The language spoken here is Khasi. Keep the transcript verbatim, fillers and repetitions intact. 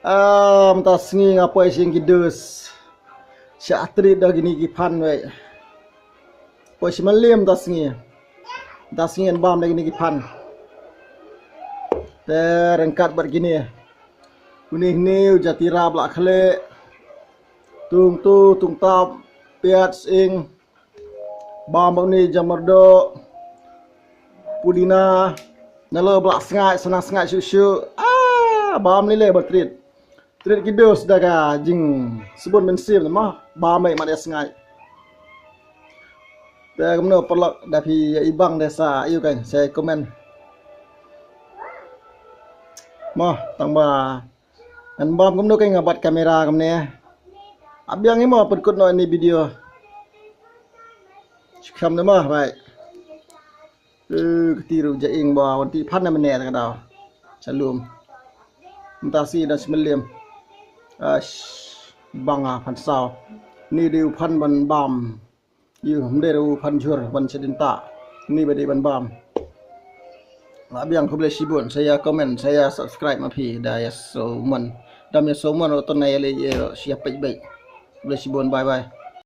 Ah, mynta sngi nga poi sha ïing ki dos. Sha treat da kine ki phan wei. Poi sha Mylliem mynta sngi. Mynta sngi ngan bam da kine ki phan. Te ryngkat bad kine. Une hynne u jatira blah khlieh. Tungtu, tungtap, piat, sying. Bam bad une jamyrdoh. Pudina. Nalor blah sngaid, sa nang sngaid shuh shuh. Ah, bam lei lei ba treat. Treat ki dos da ka jingsbun mynsiem mo. Bam ei mat ïa sngaid. Te kumno paralok, da phi ïa ibang de sa ïa u kan sa comment. Mo, tang ba ngan bam kumno kan nga bat kamera kumne. Ap biang ïa mo, pynkut noh ïa ine i video. Shu kham de mo, bye. Eh, kti ruh ja ing ba wan tih phan na mynne ta ka daw. Shalom. Mynta sngi da sha Mylliem. Ash, bang a phan saw. Une dei u phan ban bam. Ïoh, ym dei ruh u phan jhur ban sha dien tah. Une ba dei ban bam. Lah biang, khublei shibun, sa ïa comment, sa ïa subscribe ma phi, da ïa sumon. Dam ïa sumon ruh to na ïa leh ïa sha page beit. Khublei shibun, bye bye.